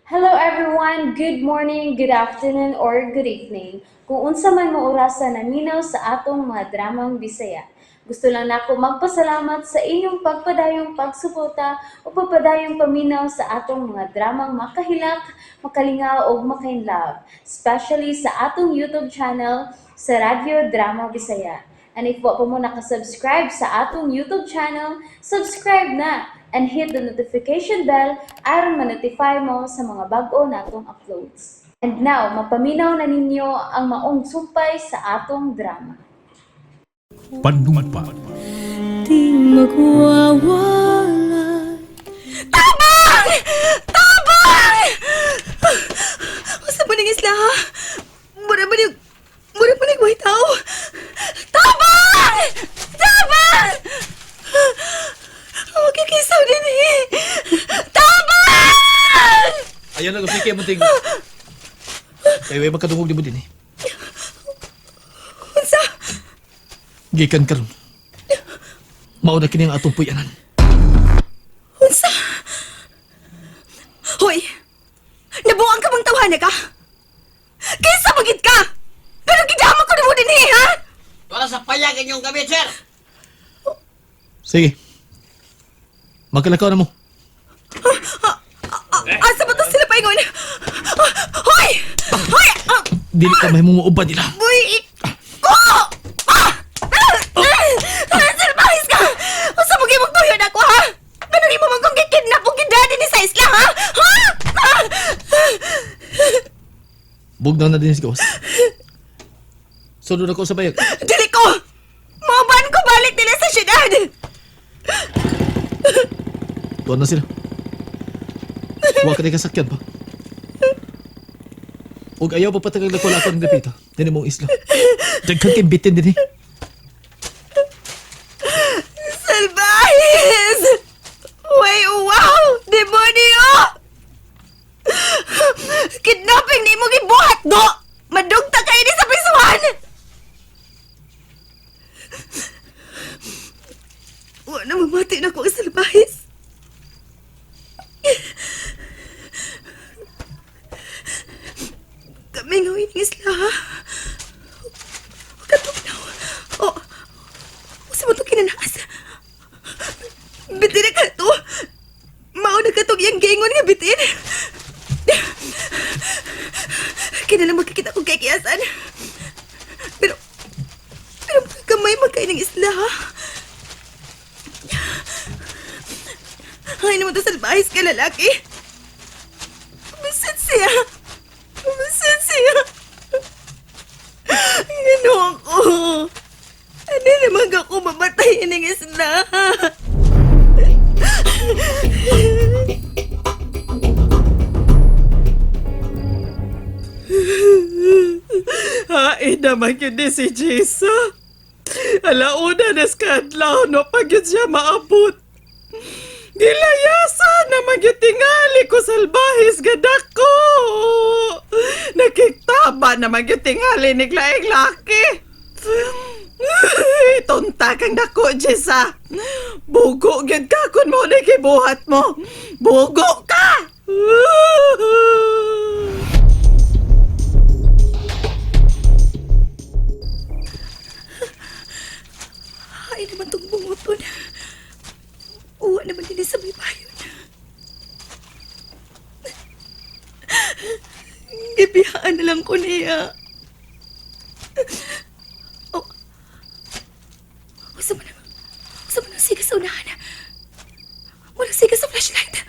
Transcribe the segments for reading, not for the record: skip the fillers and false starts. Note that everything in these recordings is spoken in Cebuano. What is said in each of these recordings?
Hello everyone! Good morning, good afternoon, or good evening. Kung unsa man mo orasa naminaw sa atong mga dramang Bisaya. Gusto lang nako magpasalamat sa inyong pagpadayong pagsuporta o pagpadayong paminaw sa atong mga dramang makahilak, makalingaw ug makainlove, especially sa atong YouTube channel sa Radyo Drama Bisaya. And if wa pa mo nakasubscribe sa atong YouTube channel, subscribe na and hit the notification bell aron ma-notify mo sa mga bag-o natong uploads. And now, mapaminaw na ninyo ang maong sumpay sa atong drama. Panumpa. Di magwawala. Tabang! Tabang! Unsa ba ning isla ha? Mura ba ning way tao? Tabang! Tabang! Makikisaw din eh. Tabang! Ayaw na gusto kay munting. Kay way magkadungog di mo din eh. Unsa? Gikan karon. Mao na kini ang atong puyanan. Unsa? Hoy! Nabuang ka bang tawhana ka? Kinsa magid ka? Pero gidama ko nimo dinhi ha? Wala sa payag inyong gamit, sir! Sige. Magkalakaw na mo. Asa ba to sila paingon? Hoy! Hoy! Ah! Dili ka mahimong muuban nila. Boy! Ko! Ah! Ah! Salbahis ka! Unsa mo gimong tuyo na ako, ha? Ganun imo man kong gikidnap o gidadi ni sa isla, ha? Ha? Ah! Bugnaw na din si Gawas. Sunod ako sa bayag. Dili ko! Mauban ko balik nila sa syudad! Tuwan na sila. Huwag ka na kasakyan pa. Ug ayaw pa patagag na ako ng dapita. Dini mong isla. Daghan kay bitin din eh. Salbahis! Way, wow! Demonyo! Kidnapping ni mo gibuhat, do! Madugta kayo ni sa prisuhan! Wa na mamati na ko ang salbahis. Kami nga ng isla, ha? Katugnaw. Oh, usa mo to kinanaas. Bitin na ka to. Mao na katog yang gingon nga bitin. Kinala magkikita kong kikiasan. Pero kamay magkain ng isla, ha? Ay naman to salbahis ka lalaki. Bisan siya. Bisan siya. Ginoo ko. Ano naman ako mamatay ng isla? Hain naman yun ni si Jisa. Alauna na skadlaw no pag yun siya maabot. Gilayasa naman yun tingali ko salbahis gadak ko. Nakiktaba naman yun tingali ni Glaing Laki. Tunta kang dako, Jisa. Bugo gyud ka kun mo na gibuhat mo. Bugo ka! Ay naman tong bunguton. Uwa naman din sa may bayon. Gibihaan na lang ko niya. Oh. Usa man ang siga sa unahan. Walang siga sa flashlight.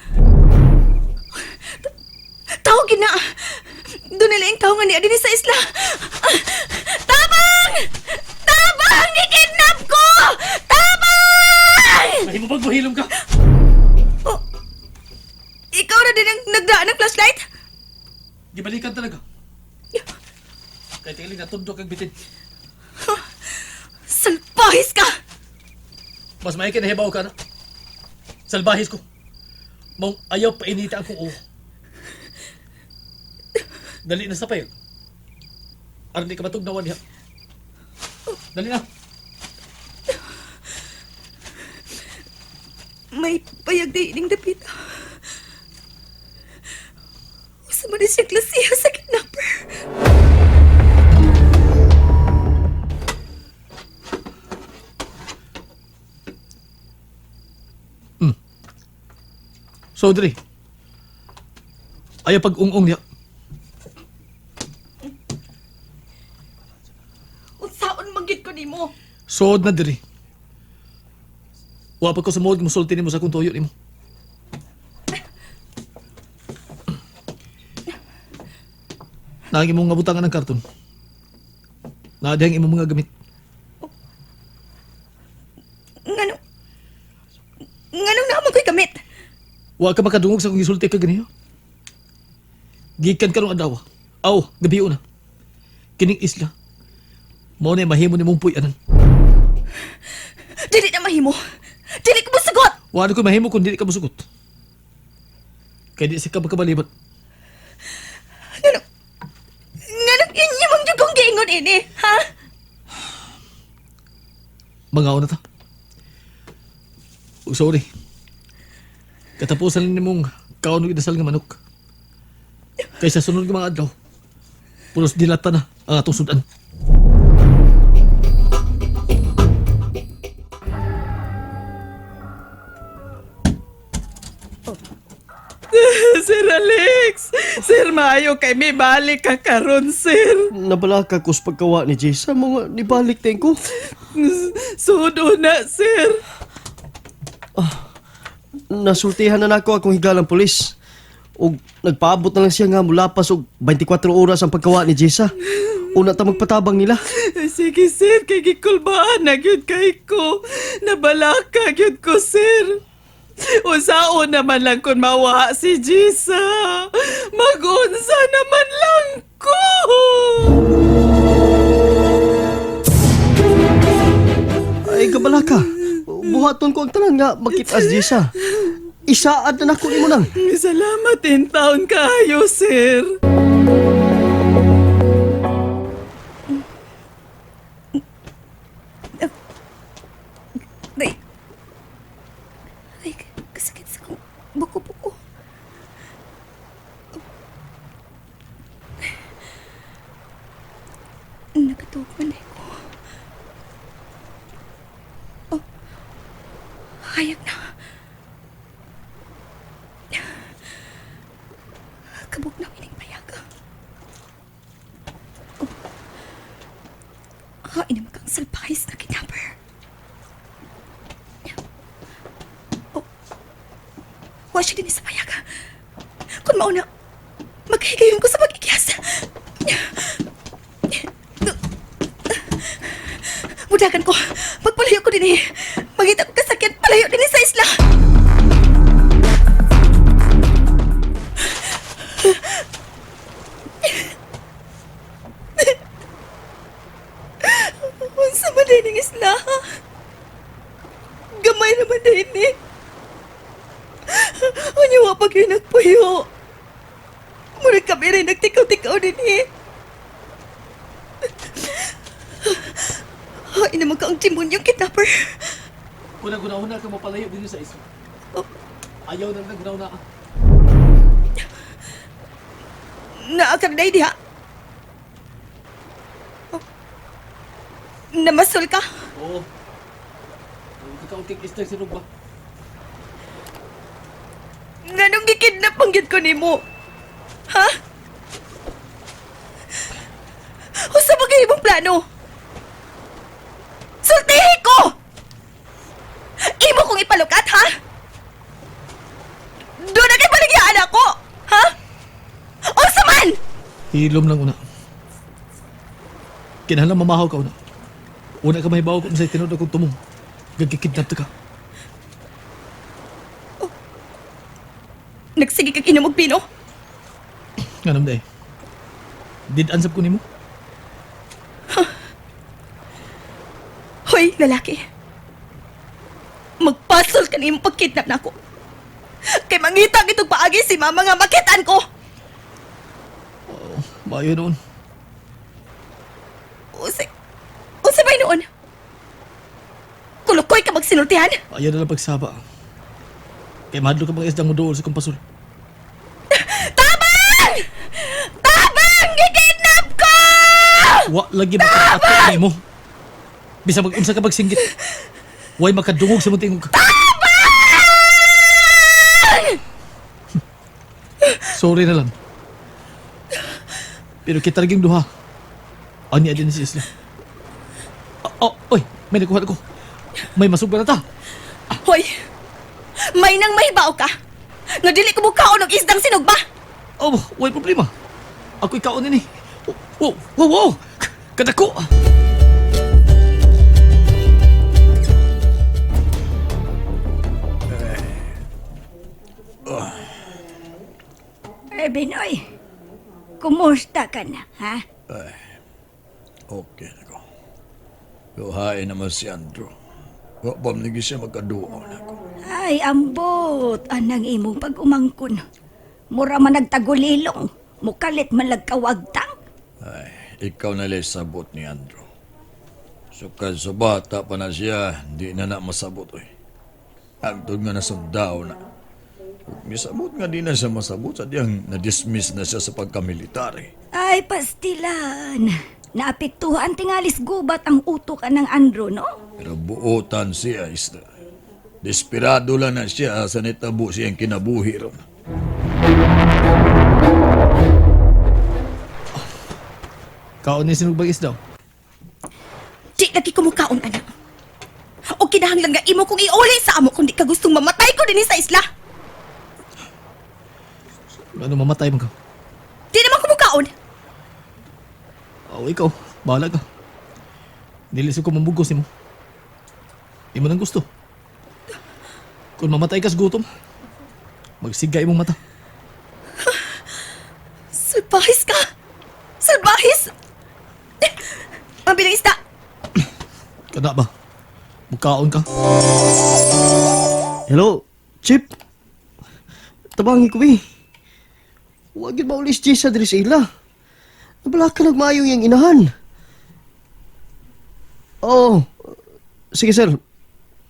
Tawag na. Doon nila yung tao nga niya din sa isla. Tabang! Tabang! Gikidnap ko! Tabang! Mahimo bang buhilom ka? Oh, ikaw na din ang nagdaan ng flashlight? Gibalikan talaga. Kay tingali natundok ang bitin. Salpahis ka! Mas may kinahibaw ka na. Salbahis ko. Mong ayaw painita ang kuo. Dali na sa payag. Aron di ka matugnawan niya. Dali na. May payag di ining dapita. Unsa man ni siya klasiha sa kidnapper? So, Dre. Ayaw pag-ungong niya. Unsaon man gyud ko nimo? Sood na diri. Wa pa ko sa muod musulti nimo sa akong tuyo nimo. Naang imong nga butangan ng karton. Naa dihang imong mga gamit. Nganong Nganong naa man ko'y gamit? Wa ka makadungog sa akong gisulti ka ganiyo. Gikan karong adlaw. Aw, gabi na. Kining isla. Mao na mahimo nimong puy-anan. Dili na mahimo. Dili ko mosugot. Wa na ko mahimo kung dili ka mosugot. Kay di sa ka makabalibat. Nganong Nganong inyo mang jud kong giingon ini, ha? Mangaon na ta. Oh, sorry. Katapusan na nimong kaon og inasal nga manok. Kaysa sunod nga mga adlaw, pulos dilata na ang atong sudan. Sir Alex! Sir, maayo kay may balik ka karon, sir. Nabalaka ko sa pagkawa ni Jessa. Mga nibalik din ko. Sudo na, sir. Nasultihan na nako akong higalang pulis. Og nagpaabot na lang siya nga mulapas og 24 oras ang pagkawa ni Jessa. Una ta magpatabang nila. Sige, sir, kay gikulbaan na gyud kay ko. Nabalaka gyud ko, sir. Unsaon naman lang kung mawa si Jisa. Magunsa naman lang ko. Ay, kabalaka. Buhaton ko ang tanan nga makita si Jessa. Isaad na nako nimo nang. Salamat in taon kaayo, sir. Day. Ay, kasakit sa kong buko-buko. Nakatuog man na ko. Oh, hayag na. Kabog na ining payag. Oh. Ah, inamag ang salpahis na kidnapper. Wa siya din sa payag. Kung mauna, maghigayon ko sa pag-ikyas. Mudagan ko, pagpalayo ko din eh. Mangita ko kasakyan, palayo din eh sa isla. Unsa man din ang isla? Gamay naman din eh. Unya wa pa kayo nagpuyo. Murag kami rin nagtikaw-tikaw din eh. Ay, naman ka ang demonyong kidnapper. Una guna-una ka mapalayo din sa isla. Ayaw na lang guna-una ka. Naa ka na diha. Oh. Namasol ka. Oo. Kakaunting isla sinog ba? Nganong gikidnap ang gyud ko nimo? Ha? Usa ba kayo imong plano? Sultihi ko! Imo kong ipalukat, ha? Doon na kay baligyaan ako! Ha? Unsa man! Hilom lang una. Kinahanglan mamahaw ka una. Una ka mahibaw kung sa tinuod akong tumong. Gagkikidnap ta ka. Nagsige kag inom og pino. Nga naman day. Did ansap ko nimo? Hoy, lalaki. Magpasol ka na imong pagkidnap na ako. Kay mangita itong paagi si mama nga makitaan ko. Maayo noon. Usay, usay ba noon? Kulukoy ka magsinultihan? Ayaw na lang pagsaba. Kay mahadlo ka mga isdang mo dool sa kumpasol. Tabang! gikidnap ko! Wa lagi makaato nimo. Bisa mag-unsa ka pagsinggit. Way makadungog sa mong tingog. Sorry na lang. Pero kita laging duha. Ani din si Isla. Oh, oh, oy, may nakuha ko. May masugba na ta. Hoy! May nang mahibaw ka! Nga dili ko mukaon og isdang sinugba! Oh, way problema. Ako ikaw ni. Oh, wow. Kadako. Eh, Binoy, kumusta ka na, ha? Okay na ko. Luhain naman si Andrew. Wa pa man siya magkaduo na ko. Ay, ambot, anang imong pag-umangkon. Mura man nagtagulilong, mukalit man lagkawagtang. Ay, ikaw na lang sabot ni Andrew. Sukad sa bata pa na siya, di na na masabot oy. Agtod nga nasundao na. Ug Misabot nga di na siya masabot sa diyang na-dismiss na siya sa pagkamilitary. Ay, pastilan. Naapektuhan tingalis gubat ang utok ng Andro, no? Pero buotan siya, isda. Desperado lang na siya sa nitabo siyang kinabuhi ron. Kaon ni sinugbang isda. Di lagi ko mukaon, anak. O kinahanglan nga imo kong iuli sa amo kung di ka gustong mamatay ko dinhi sa isla. Ano mamatay man ka? Di naman ko mukaon. Oh, ikaw, bahala ka. Nilisod ko mamugos nimo. Imo nang gusto. Kung mamatay ka sa gutom, magsiga imong mata. Salbahis ka! Salbahis! Eh, Ang bilang isda! Kada ba? Mukaon ka. Hello, Chip. Tabangi ko eh. Huwag yun maulis Jessa diri sa ila. Nabala ka nagmayo yung inahan. Oo. Sige sir.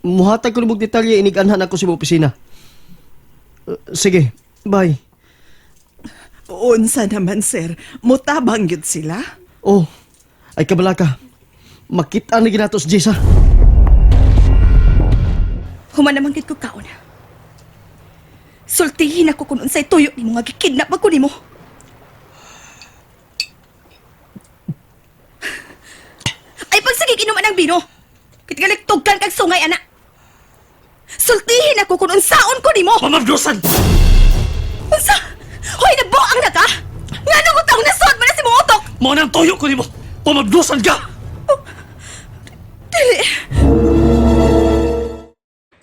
Muhatag ko nung detalye iniganhan ako sa imong opisina. Sige, bye. Unsa naman, sir? Mutabang yun sila? Oh, ay kabala ka. Makita na ginatos Jessa. Human naman gid ko kaon. Sultihin ako kung unsay tuyo nimo nga gikidnap ako nimo. Ay pagsige inuman ang bino. Kitgalik tugkan kag sungay ana. Sultihin ako kung unsaon ko nimo. Mamabdusan! Unsa? Hoy, nabuang na ka? Ngano mo taong nasuod man na si mong utok? Mao nang tuyo ko nimo. Pamabdusan ka! Dili.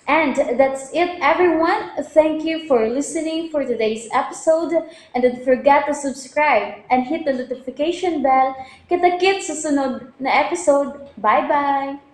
And that's it, everyone. Thank you for listening for today's episode. And don't forget to subscribe and hit the notification bell. Kita-kits sa sunod na episode. Bye-bye!